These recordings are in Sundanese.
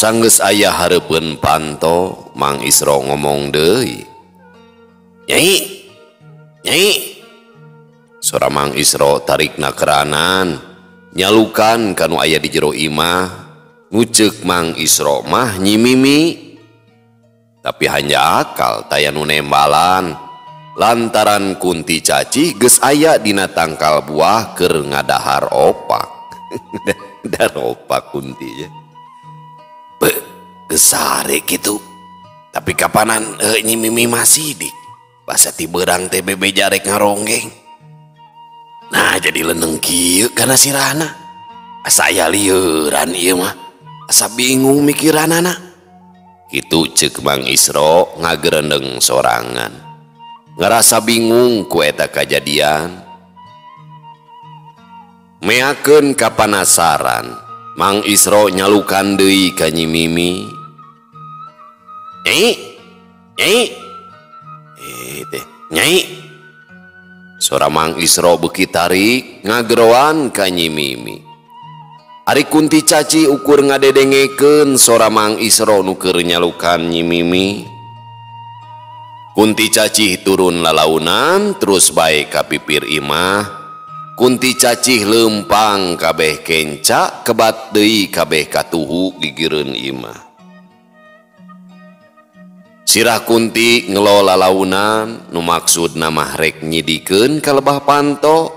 Sanggeus aya hareupeun panto, Mang Isro ngomong deui. Nyai, nyai. Sora Mang Isro tarikna keranan, nyalukan kanu aya di jero imah. Nu ceuk Mang Isro mah Nyi Mimi. Tapi hanya akal taya nu nembalan. Lantaran Kunti Cacih geus aya dina tangkal buah keur ngadahar opak. Dar opak Kunti ya. Be, geus sare kitu. Tapi kapanan Nyi Mimi masih dik. Basa ti beurang teh bebeja rek ngaronggeng. Nah jadi leneng kieu kana sirahna. Asa aya lieuran ieu mah. Asa bingung mikiranana. Kitu ceuk Mang Isro ngagerendeng sorangan. Ngerasa bingung ku eta kajadian. Meakeun kapanasaran, Mang Isro nyalukan deui ka Nyi Mimi. Nyai, nyai. Teh, nyai. Sora Mang Isro beuki tarik ngageroan ka Nyi Mimi. Ari Kunti Caci ukur ngadedengekeun sora Mang Isro nu keur nyalukan Nyi Mimi. Kunti Cacih turun lalaunan terus bae ka pipir imah. Kunti Cacih lempang kabeh kenca kebat deui kabeh katuhu gigireun imah. Sirah Kunti ngelo lalaunan nu maksudna mah rek nyidikeun ka lebah panto,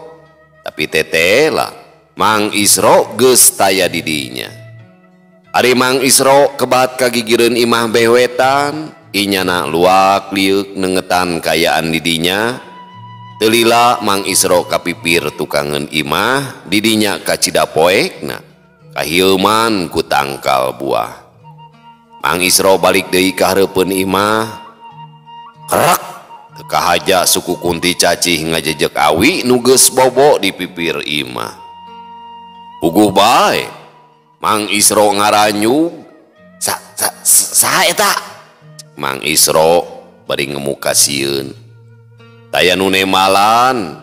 tapi tetela Mang Isro geus taya di dinya. Ari Mang Isro kebat ka gigireun imah bewetan. Inyana luak liuk nengetan kayaan didinya. Telila Mang Isro kapipir tukangen imah didinya kacida poekna kahilman ku tangkal buah. Mang Isro balik deui ka hareupeun imah. Krek teu kahaja suku Kunti Cacih ngajejek awi nu geus bobo di pipir imah. Puguh bae Mang Isro ngaranyug. Sa sa saha eta? Mang Isro bari ngemuka sieun. Taya nu nemalan.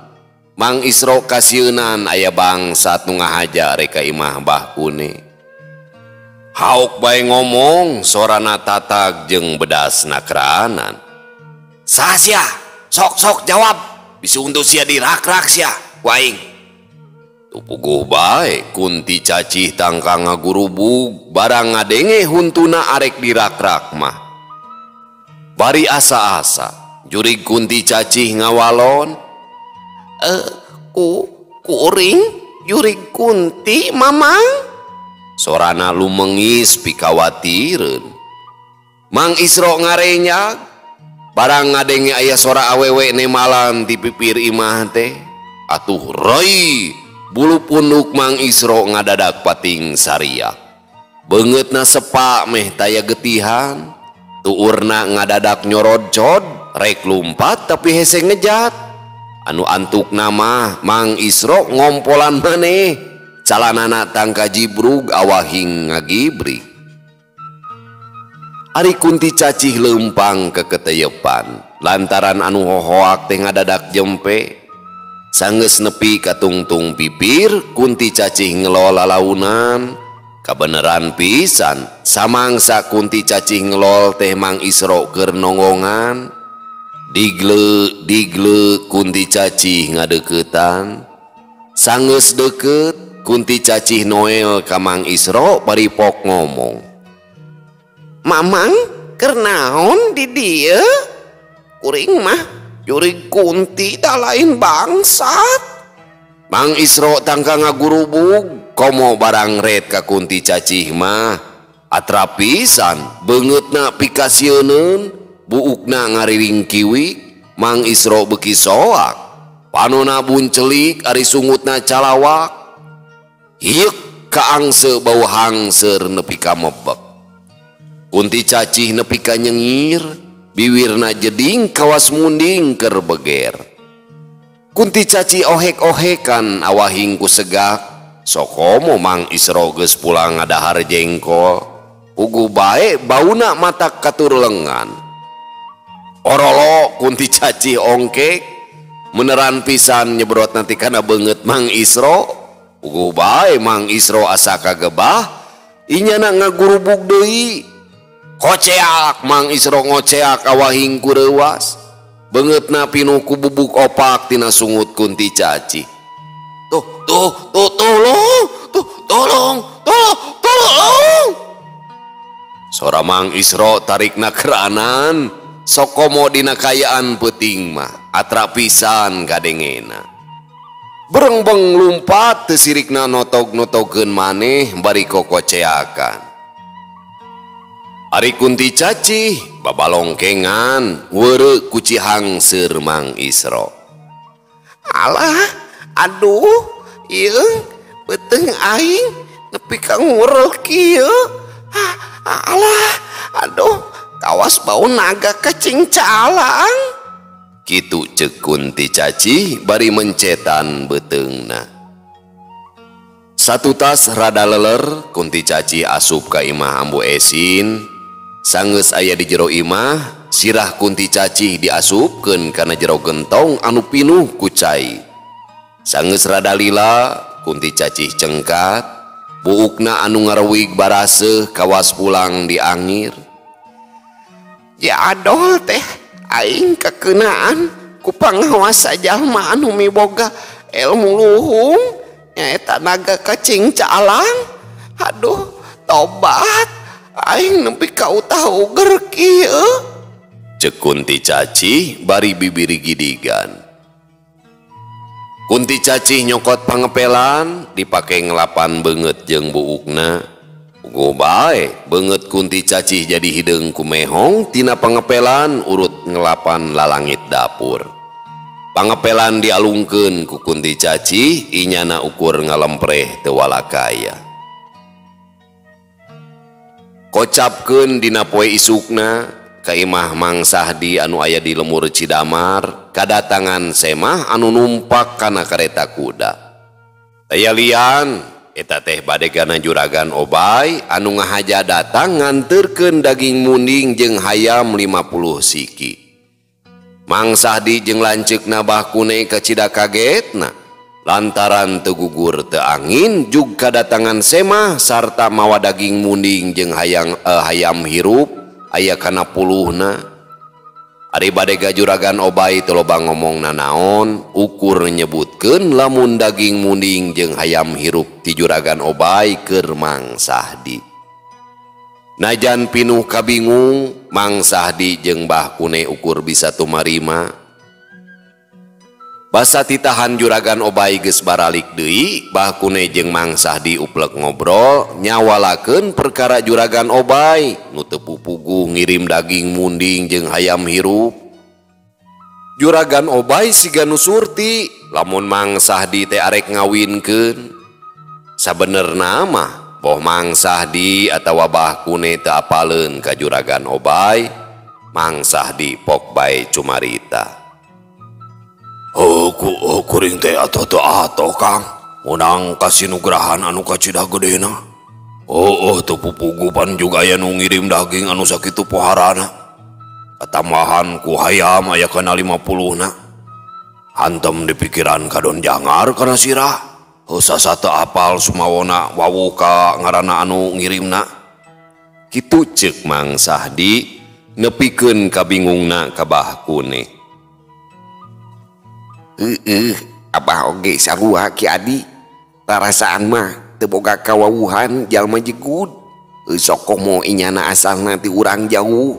Mang Isro kasieunan aya bangsat nu ngahaja rek ka imah Bah Kune. Hauk bae ngomong sorana tatag jeung bedasna keranan. Saha sia? Sok sok jawab. Bisi untu sia dirak-rak sia ku aing. Tuh puguh bae Kunti Cacih tangka ngagurubug barang ngadenge huntuna arek dirak-rak mah. Bari asa-asa jurig Kunti Cacih ngawalon. Ku kuring jurig Kunti mamang. Sorana lumengis pikawatireun. Mang Isro ngarenyak barang ngadenge aya sora awewe nemalan di pipir imah teh. Atuh roi bulu punduk Mang Isro ngadadak pating saria. Beungeutna sepa meh taya getihan. Tuurna ngadadak nyorodcod rek lumpat tapi hese ngejat. Anu antuk nama Mang Isro ngompolan maneh calanana tangka jibrug awahing ngagibrik. Ari Kunti Cacih lempang keketeyepan lantaran anu hohoak teh ngadadak jempe. Sanggeus nepi katungtung pipir Kunti Cacih ngelo lalaunan. Kabeneran pisan samangsa Kunti Cacih ngelol teh Mang Isro keur nonggongan. Digle digle Kunti Cacih ngadeukeutan. Sanggeus deukeut Kunti Cacih noel ka Mang Isro bari pok ngomong. Mamang keur naon di dieu? Kuring mah jurig Kunti da lain bangsat. Mang Isro tangka ngagurubug komo barang red ka Kunti Cacih mah. Atra pisan beungeutna pikasieuneun, buukna ngariring kiwi. Mang Isro beuki soak, panona buncelik ari sungutna calawak. Hieuk kaangse bau hangseur nepi ka mebek. Kunti Cacih nepi ka nyengir, biwirna jeding kawas munding keur beger. Kunti Cacih ohek-ohekan awahing ku segak. Sokomo Mang Isro geus pulang ngadahar jengkol. Puguh bae bauna matak katur lengan. Orolo Kunti Cacih ongkek meneran pisan nyebrot nanti kana beungeut Mang Isro. Puguh bae Mang Isro asa kagebah. Inyana ngagurubug deui. Koceak Mang Isro ngoceak awahing kureuwas. Beungeutna pinuh ku bubuk opak tina sungut Kunti Cacih. Tuh tuh tuh tolong, tuh tolong, tolong, tolong. Sora Mang Isro tarikna keranan, sokomo dina kayaan peuting mah atra pisan kadengena. Berengbeng lumpat teu sirikna notog-notogeun maneh bari kokoceakan. Ari Kunti Cacih babalongkengan weureu ku cihangseur Mang Isro. Alah, aduh, ieu beuteung aing nepi ka ngurel kieu. Alah, aduh, kawas bau naga kacingcalang. Kitu ceuk Kunti Cacih bari mencetan beuteungna. Satutas rada leler Kunti Cacih asup ka imah Ambu Esin. Sanggeus aya di jero imah, sirah Kunti Cacih diasupkeun kana jero gentong anu pinuh ku cai. Sanggeus rada lila, Kunti Cacih cengkat, buukna anu ngarewig baraseuh kawas pulang diangir. Ya adol teh aing kakeunaan ku pangawasa jalma anu miboga ilmu luhung nyaeta naga kacingcalang. Aduh, tobat. Aing nepi ka utah uger kieu. Ceuk Kunti Cacih bari bibiri gidigan. Kunti Cacih nyokot pangepelan dipake ngelapan beungeut jeung buukna. Puguh bae beungeut Kunti Cacih jadi hideung ku mehong tina pangepelan urut ngelapan lalangit dapur. Pangepelan dialungkeun ku Kunti Cacih inyana ukur ngalempreh teu walakaya. Kocapkeun dina poe isukna ka imah Mang Sahdi anu aya di lemur Cidamar kadatangan Semah anu numpak kana kareta kuda. Aya lian eta teh badegana Juragan Obay anu ngahaja datang nganterkeun daging munding jeung hayam 50 siki. Mang Sahdi jeung lanceukna Bah Kune kacida kagetna lantaran teu gugur teu angin jug kadatangan Semah sarta mawa daging munding jeung hayam hirup aya kana puluhna. Ari badega Juragan Obay teu loba ngomong nanaon ukur nyebutkeun lamun daging munding jeung hayam hirup ti Juragan Obay keur Mang Sahdi. Najan pinuh kabingung Mang Sahdi jeung Bah Kune ukur bisa tumarima. Basa titahan Juragan Obay geus baralik deui, Bah Kune jeung Mang Sahdi uplek ngobrol nyawalakeun perkara Juragan Obay nu teu pupuguh ngirim daging munding jeung hayam hirup. Juragan Obay siga nu surti lamun Mang Sahdi teh arek ngawinkeun. Sabenerna mah boh Mang Sahdi atawa Bah Kune teu apaleun ka Juragan Obay, Mang Sahdi pok bae cumarita. Oh, kuring teh atuh teu atoh Kang, meunang kasinugrahan anu kacida gedena. Oh, teu pupugu pan juga aya nu ngirim daging anu sakitu poharana. Katambahan ku hayam aya kana 50 na. Hantem di pikiran kadon jangar kana sirah. Heuh teu apal sumawona wawuh ka ngaranna anu ngirimna. Kitu ceuk Mang Sahdi nepikeun kabingungna ka Bah Kune. Heeh, abah oge sarua Ki Adi. Tarasaan mah teu boga kawawuhan jalma jegud. Sok komo inyana asalna ti urang jauh.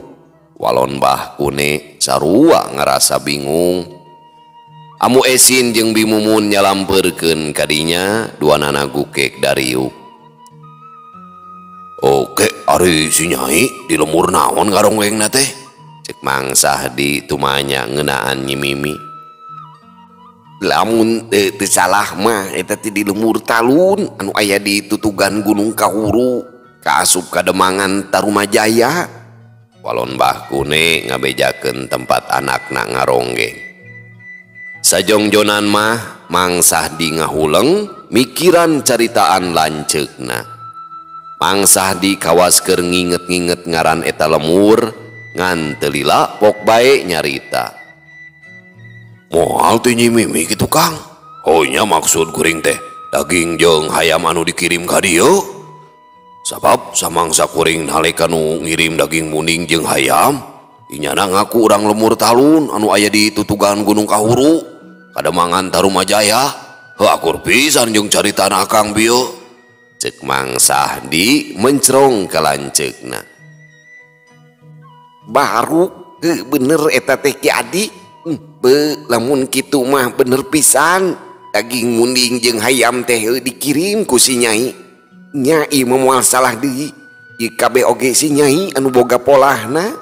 Walon Bah Kune sarua ngarasa bingung. Amu Esin jeung Bimumun nyalampeurkeun kadinya duanana gukek dariuk. Oke, ari si Nyai di lemur naon ngaronggengna teh? Cek Mang Sahdi tumanya ngeunaan Nyi Mimi. Lamun teu salah mah eta teh di lemur talun anu aya di tutugan Gunung Kahuru kaasup kademangan Tarumajaya. Walon Bah Kune ngabejakeun tempat anakna ngaronggeng. Sajongjonan mah Mang Sahdi ngahuleng mikiran caritaan lanceukna. Mang Sahdi kawas keur nginget-nginget ngaran eta lemur ngan teu lila pok bae nyarita. Moal teh Nyi Mimi kitu Kang. Oh nya maksud kuring teh daging jeung hayam anu dikirim ka dieu. Sabab samangsa kuring nalika nu ngirim daging munding jeung hayam, inyana ngaku urang lemur talun anu aya di tutugan Gunung Kahuru, kademangan Tarumajaya. Heuh akur pisan jeung caritana Akang bieu. Cek Mang Sahdi mencrong ka lanceukna. Baru bener eta teh Ki Adi. Be lamun kitu mah bener pisan. Daging munding jeung hayam teh dikirim ku si Nyai. Nyai moal salah deui. Ieu kabeh oge si Nyai anu boga polahna.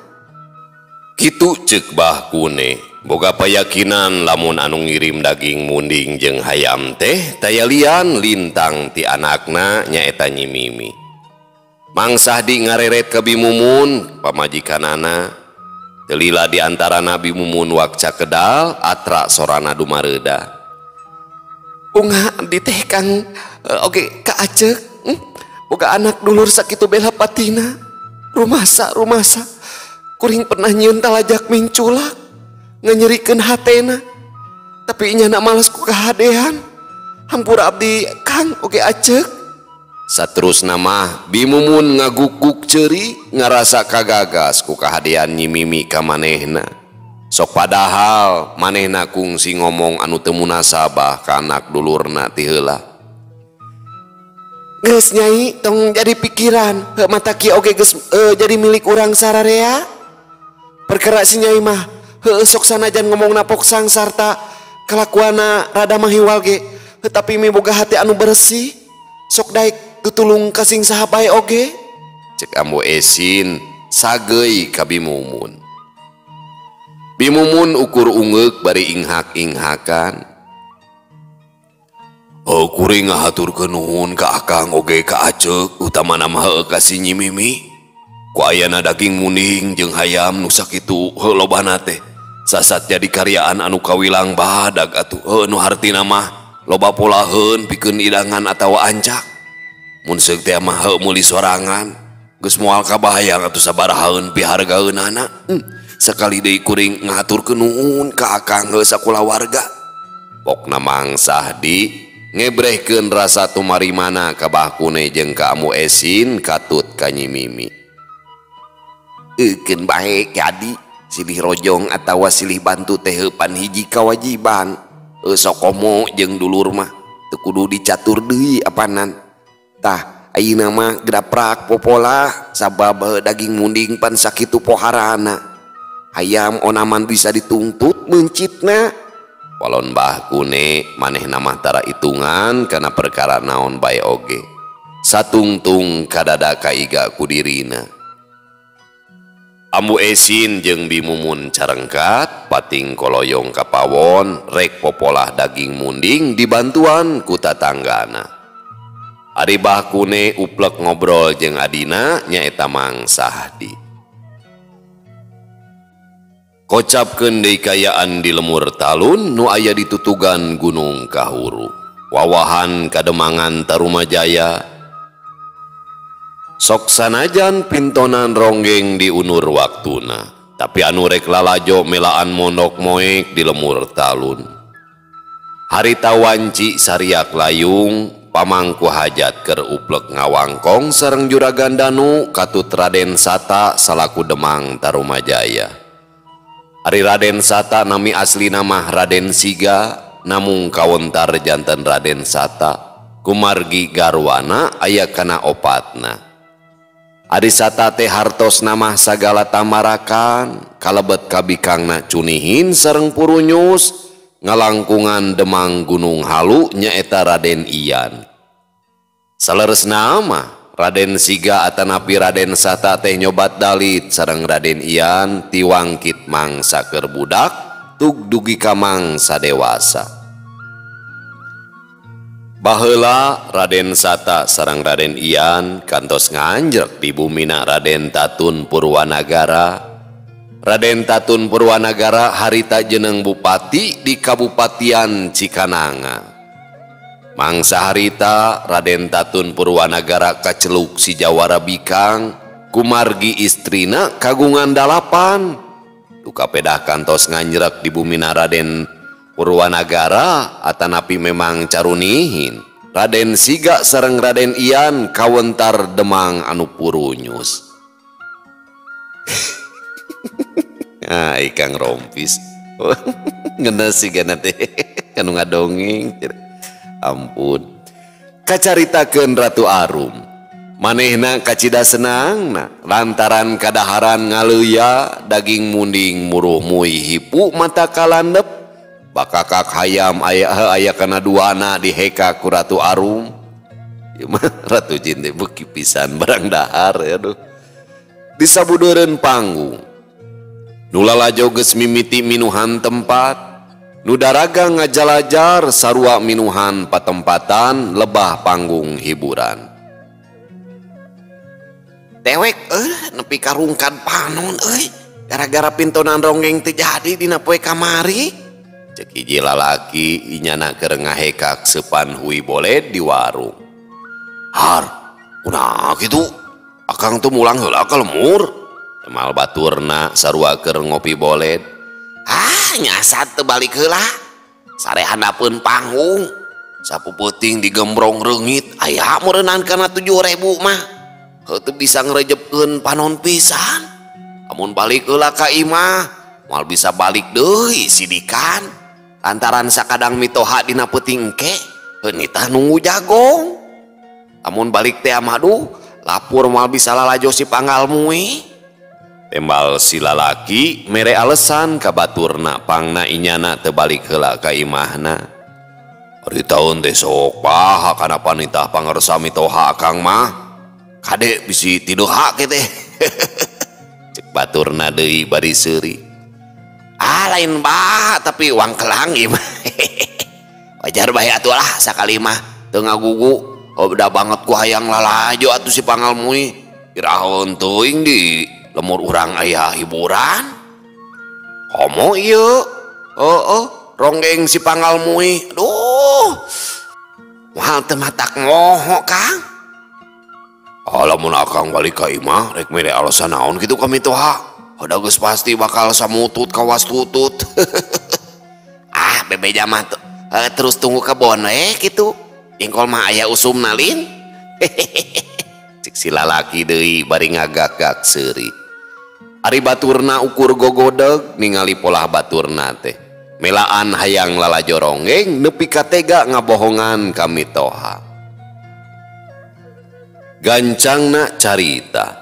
Kitu ceuk Bah Kune, boga payakinan lamun anu ngirim daging munding jeung hayam teh taya lian lintang ti anakna nyaeta Nyi Mimi. Mang Sahdi ngareret ka Bi Mumun pamajikanana. Teu lila di antarana Bi Mumun wakca kedal atra sorana dumareuda. Unga abdi teh Kang oge ka Aceuk. Boga anak dulur sakitu bela patina. Rumasa rumasa kuring pernah nyieun talajak minculak nganyerikeun hatena. Tapi inyana males ku kahadean. Hampura abdi Kang oge Aceuk. Saterusna mah Bi Mumun ngagukuk ceuri ngarasa kagagas ku kahadean Nyi Mimi ka manehna. Sok padahal manehna kungsi ngomong anu teu munasabah ka anak dulurna ti heula. Geus Nyai tong jadi pikiran, heuh mata kieu oge geus jadi milik urang sararea. Perkara si Nyai mah heuh sok sanajan ngomongna poksang sarta kalakuana rada mahiwal ge, heuh tapi miboga hati anu bersih. Sok daek tutulung kasing saha bae oge. Cek Ambu Esin sageuy ka Bi Mumun. Bi Mumun ukur ungeuk bari inghak-inghakan. Oh kuring ngahaturkeun nuhun ka Akang oge ka Aceuk, utamana mah heuh ka si Nyi Mimi. Ku ayana daging munding jeung hayam nu sakitu heuh lobana teh. Sasat jadi karyaan anu kawilang badag atuh heuh nu hartina mah loba polaheun pikeun idangan atawa ancak. Mun seuk teh mah heuh meuli sorangan, geus moal kabayang atuh sabarahaeun pihargaeunana. Sakali deui kuring ngahaturkeun nuhun ka Akang heuh sakulawarga. Pokna Mang Sahdi ngebrehkeun rasa tumarimana ka Bah Kune jeung ka Ambu Esin katut ka Nyi Mimi. Eukeun bae Ki Adi, silih rojong atawa silih bantu teh pan hiji kawajiban. Sok komo jeung dulur mah teu kudu dicatur deui apanan. Tah ayeuna mah graprak popola sabab daging munding pan sakitu poharana. Hayam onaman bisa dituntut meuncitna. Walon Bah Kune manehna mah tara hitungan kana perkara naon bae oge. Satungtung kadada kaiga ku dirina. Ambu Esin jeung Bi Mumun carengkat pating koloyong ka pawon rek popolah daging munding dibantuan ku tatanggana. Ari Bah Kune uplek ngobrol jeung adina nyaeta Mang Sahdi. Kocapkeun deui kayaan di lemur talun nu aya di tutugan Gunung Kahuru. Wawahan kademangan Tarumajaya. Sok sanajan pintonan ronggeng diunur waktuna, tapi anu rek lalajo melaan mondok moek di lemur talun. Harita wanci sariak layung, pamangku hajat keur uplek ngawangkong sareng Juragan Danu katut Raden Sata salaku Demang Tarumajaya. Ari Raden Sata nami asli nama Raden Siga, namung kawontar janten Raden Sata, kumargi garwana aya kana opatna. Ari Sata teh hartos nama sagala tamarakan, kalebet kabikangna cunihin sareng purunyus, ngalangkungan Demang Gunung Halu nyaeta Raden Iyan. Saleresna mah Raden Siga atanapi Raden Sata teh nyobat dalit sareng Raden Iyan tiwangkit mangsa keur budak tug dugi ka mangsa dewasa. Baheula Raden Sata sareng Raden Iyan kantos nganjrek di bumina Raden Tatun Purwanagara. Raden Tatun Purwanagara harita jeneng bupati di Kabupatian Cikananga. Mangsa harita Raden Tatun Purwanagara kaceluk si Jawara Bikang kumargi istrina kagungan 8. Duka pedah kantos nganjrek di bumina Raden Purwanagara atanapi memang carunihin. Raden Siga sareng Raden Ian kawentar demang anu purunyus. Ah, ikang rompis. Ngenes sigana teh anu ngadongeng. Ampun. Kacaritakeun Ratu Arum. Manehna kacida senangna lantaran kadaharan ngaleuya daging munding muruh mui hipu mata kalandep. Bakakak hayam aya kana duana diheka ku Ratu Arum. Ieu mah Ratu Jin teh beuki pisan barang dahar ya aduh. Disabudeureun panggung. Nu lalajo geus mimiti minuhan tempat, nu daragang ngajalajar sarua minuhan patempatan lebah panggung hiburan. Dewek nepi ka rungkad panon euy, gara-gara pintonan ronggeng teu jadi dina poe kamari. Cek hiji lalaki inyana keur ngahekak seupan hui boled di warung. Har, kunaha kitu? Akang teu mulang heula ka lemur. Temal baturna sarua keur ngopi boled. Ah, nyasat teu balik heula. Sare handapeun panggung. Sapu peuting digembrong reungit, aya meureunnan kana 7.000 mah. Heuh teu bisa ngrejepkeun panon pisan. Amun balik heula ka imah, moal bisa balik deui sidikan. Lantaran sakadang mitoha dina peuting engke, heuh nitah nunggu jagong. Amun balik teh aduh, lapur moal bisa lalajo si panggal mui. Tembal si lalaki mere alesan ka baturna pangna inyana teu balik heula ka imahna. Ari taun teh sok paha kana panitah pangersa mitoha akang mah. Kade bisi tiduha ke teh. Cek baturna deui bari seuri. Ah lain bah tapi uang kelang ieu mah. Wajar bae atuh lah sakali mah teu ngagugu. Oh beda banget ku hayang lalajo atuh si panggal mui. Iraheun teuing di lemur urang aya hiburan. Komo ieu? Heeh, ronggeng si panggal mui. Aduh. Moal teu matak ngoho Kang. Lamun akang balik ka imah rek mere alasan naon kitu ka mitoha. Udah geus pasti bakal samutut kawas tutut. Ah bebeja mah terus tunggu kebon kitu. Jengkol mah aya usumna lin. Cek si lalaki deui bari ngagak-gak seuri. Ari baturna ukur gogodeg ningali polah baturna teh. Melaan hayang lalajo ronggeng nepi ka tega ngabohongan ka mitoha. Gancangna carita.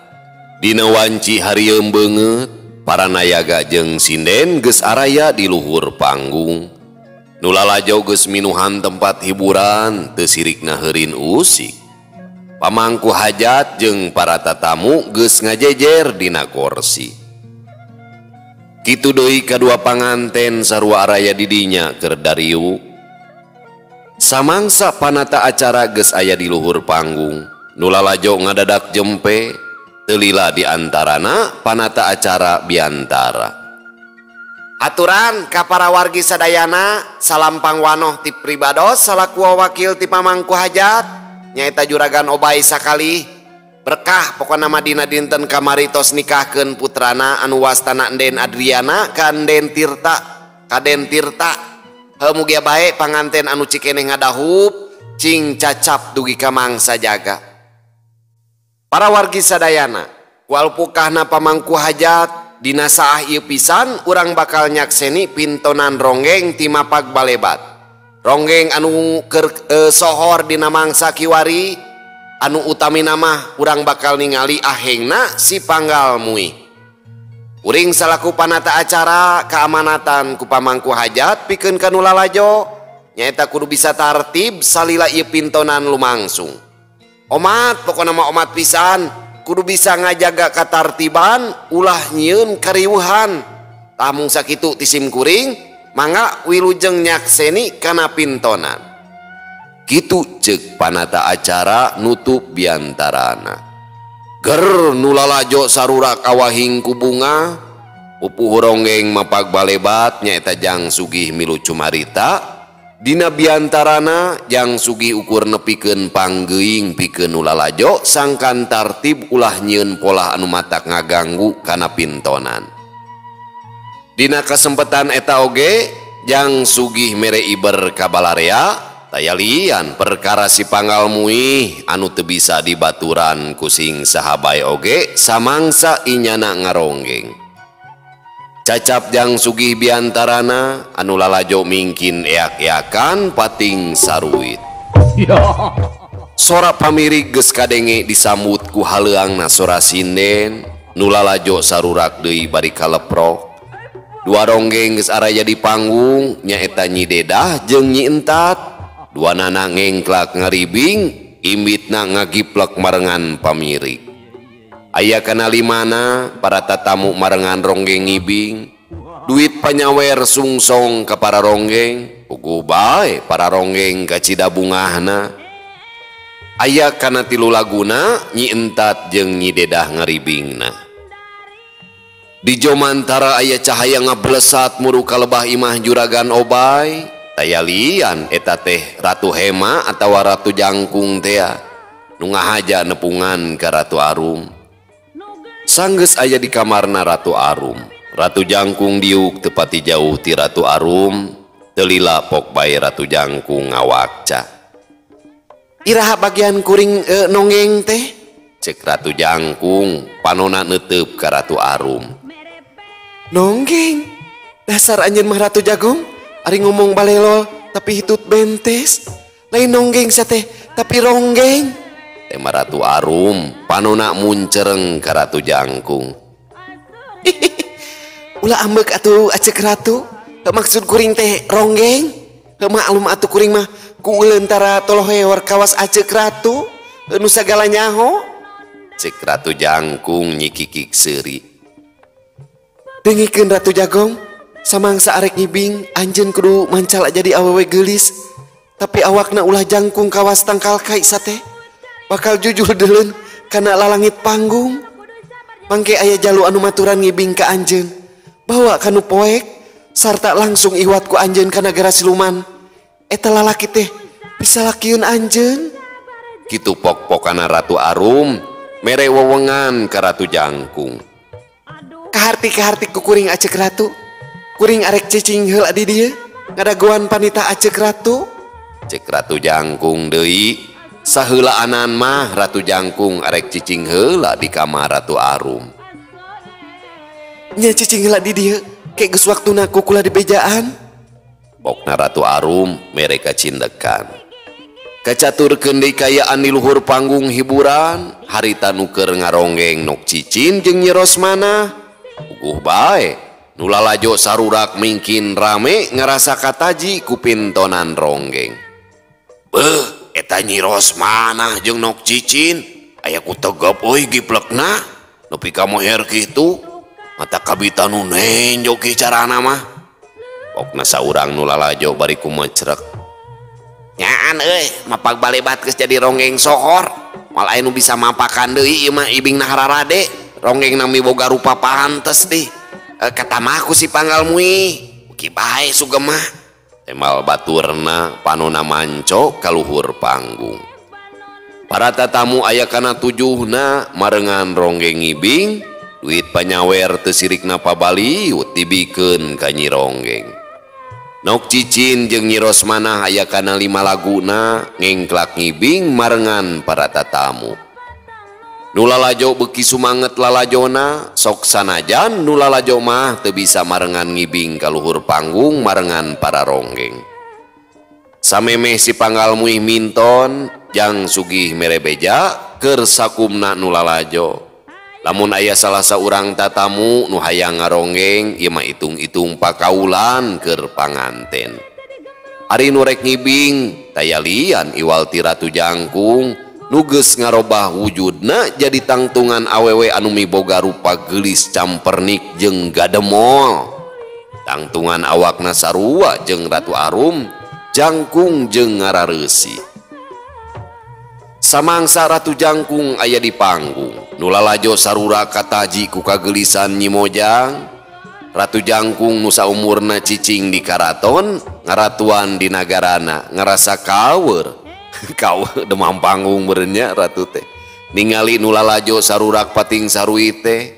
Dina wanci harieum beungeut, para nayaga jeung sinden geus araya di luhur panggung. Nu lalajo geus minuhan tempat hiburan teu sirikna heurin usik. Pamangku hajat jeung para tatamu geus ngajejer dina korsi. Kitu deui kadua panganten sarua araya di dinya keur dariuk. Samangsa panata acara geus aya di luhur panggung, nu lalajo ngadadak jempe. Telila di antarana panata acara biantara. Aturan ka para wargi sadayana salam pangwanoh ti pribados salaku wakil ti pamangku hajat nyaeta Juragan Obay sakali berkah pokona mah dina dinten kamari tos nikahkeun putrana anu wastana Enden Adriana ka Enden Tirta ka Den Tirta. Heuh mugia bae panganten anu cikeneh ngadahup cing cacap dugi ka mangsa jaga. Para wargi sadayana, walpukahna pamangku hajat, dina saah ieu pisan urang bakal nyakseni pintonan ronggeng ti mapag balebat. Ronggeng anu keur sohor dina mangsa kiwari, anu utamina mah urang bakal ningali ahengna si panggal mui. Uring salaku panata acara keamanatan ku pamangku hajat pikeun ka nu lalajo, nyaeta kudu bisa tartib salila ieu pintonan lumangsung. Omat pokona mah omat pisan kudu bisa ngajaga katartiban ulah nyieun kariuhan. Tamung sakitu ti sim kuring mangga wilujeng nyakseni kana pintonan. Kitu ceuk panata acara nutup biantarana. Ger nu lalajo sarurak awahing ku bunga pupuh ronggeng mapag balebat nyaeta Jang Sugih milu cumarita. Dina biantarana Jang Sugih ukur nepikeun panggeuing pikeun nu lalajo sangkan tartib ulah nyieun polah anu matak ngaganggu kana pintonan. Dina kasempetan eta oge Jang Sugih mere iber ka balarea Taya lian perkara si Panggal Muih anu teu bisa dibaturan ku sing sahabae oge samangsa inyana ngaronggeng. Cacap jang sugih biantarana anu lalajo mingkin eak-eakan pating saruit. Sora pamirik geus kadenge disambut ku haleuangna sora sinden nu lalajo sarurak deui bari kaleprok. Dua ronggeng geus araya di panggung nyaeta Nyi Dedah jeung Nyi Entat. Dua nana ngengklak ngaribing imbitna ngagiplek marengan pamirik. Aya kana limana para tatamu marengan ronggeng ngibing. Duit panyawer sungsong ka para ronggeng, puguh bae para ronggeng kacida bungahna. Aya kana tilu laguna Nyi Entat jeung Nyi Dedah ngaribingna. Di jomantara aya cahaya ngablesat muru kalebah imah juragan Obay. Taya lian eta teh Ratu Hema atawa Ratu Jangkung tea nu ngahaja nepungan ka Ratu Arum. Sanggeus aya di kamarna Ratu Arum. Ratu Jangkung diuk tepati jauh ti Ratu Arum, teu lila pok bae Ratu Jangkung ngawakca. Iraha bagian kuring nonggeng teh? Cek Ratu Jangkung panona neuteup ka Ratu Arum. Nonggeng, dasar anjeun mah Ratu Jagong. Ari ngomong balelol tapi hitut bentes. Lain nonggeng sate tapi ronggeng. Tema Ratu Arum panona muncereng ka Ratu Jangkung. Ulah ambek atuh acek ratu. Maksud kuring teh ronggeng. Maklum atuh kuring mah ku uleun tara toloheor kawas acek ratu. Nu sagala nyaho. Cek Ratu Jangkung nyikikik seuri. Dengikeun Ratu Jagong. Samangsa arek ngibing anjeun kudu mancal jadi awewe geulis. Tapi awakna ulah jangkung kawas tangkal kai sate. Bakal jujur deuleun kana lalangit panggung. Mangke aya jalu anu maturan ngibing ka anjeun. Bawa kanu poek sarta langsung iwat ku anjeun ka nagara siluman. Eta lalaki teh bisa lakieun anjeun. Kitu pok-pokana Ratu Arum mere wewengan ka Ratu Jangkung. Kaharti-kaharti ku kuring acek ratu. Kuring arek cicing heula di dieu ngadagoan panita acek ratu. Cek Ratu Jangkung deui. Saheulaanan mah Ratu Jangkung arek cicing heula di kamar Ratu Arum. Nya cicing heula di dieu ke geus waktuna kukula di bejaan. Pokna Ratu Arum mere kacindekan. Kacaturkeun deui kayaan di luhur panggung hiburan harita nu keur ngaronggeng Nok Cicin jeung Nyi Rosmana. Puguh bae nu lalajo sarurak mingkin rame ngarasa kataji ku pintonan ronggeng. Beuh, eta Nyi Rosmana jeung Nok Cicin aya ku tegep euy giplekna nepi ka moher kitu mata kabita nu nenjo ki carana mah. Pokna saurang nu lalajo bari kumecrek. Nyaan euy, mapag balebat geus jadi ronggeng sohor. Moal aya nu bisa mapakan deui ieu mah ibingna hararade. Ronggeng nami boga rupa pantes dih. Kata mah ku si Panggal Muih uki bae sugemah. Temal baturna panona manco kaluhur panggung. Para tatamu aya kana tujuhna marengan ronggeng ngibing, duit panyawer teu sirikna pabaliut dibikeun ka Nyi Ronggeng. Nok Cicin jeung Nyi Rosmana aya kana lima laguna ngengklak ngibing marengan para tatamu. Nu lalajo beuki sumanget lalajona sok sanajan nu lalajo mah teu bisa marengan ngibing ka luhur panggung marengan para ronggeng. Samemeh si Panggal Muih minton jang sugih mere beja keur sakumna nu lalajo. Lamun aya salah saurang tatamu nu hayang ngaronggeng ieu mah itung-itung pakaulan keur panganten. Ari nu rek ngibing taya lian iwal ti Ratu Jangkung nu geus ngarobah wujudna jadi tangtungan awewe anu miboga rupa geulis campernik jeung gademol. Tangtungan awakna sarua jeung Ratu Arum, jangkung jeung ngarareusi. Samangsa Ratu Jangkung aya di panggung, nu lalajo sarura kataji ku kageulisan Nyi Mojang. Ratu Jangkung nu saumurna cicing di karaton, ngaratuan di nagarana, ngarasa kawer. Kau demam panggung berenya ratu teh. Ningali nu lalajo sarurak pating sarui teh.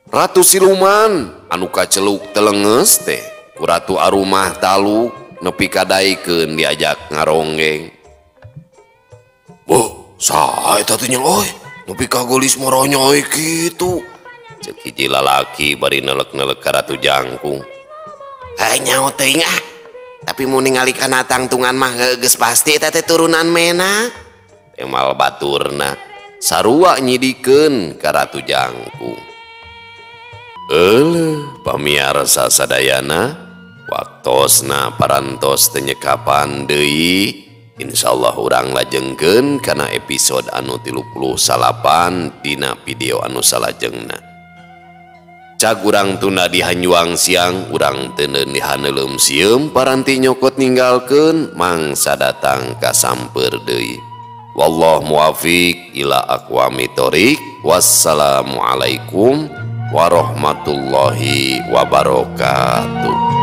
Ratu siluman anu kaceluk telenges teh. Ku Ratu Arumah taluk. nepi ka daekeun diajak ngaronggeng. Boh, saha eta teh nya euy? Nepi ka geulis moronyoy kitu. Ceuk hiji lalaki bari nelek-nelek ka Ratu Jangkung. Heuh nyaho teuing ah. Tapi mun ningali kana tangtungan mah geus pasti eta teh turunan menak. Emal baturna sarua nyidikeun ka Ratu Jangkung. Euleuh pamiarsa sadayana, waktosna parantos teu nyekapan deui. Insyaallah urang lajengkeun kana episode anu 39 dina video anu salajengna. Cag urang tunda di hanjuang siang, urang teuneun di haneuleum sieum, paranti nyokot ninggalkeun mangsa datang ka samper deui. Wallahu muwafiq ila aqwamit thoriq. Wassalamualaikum warahmatullahi wabarakatuh.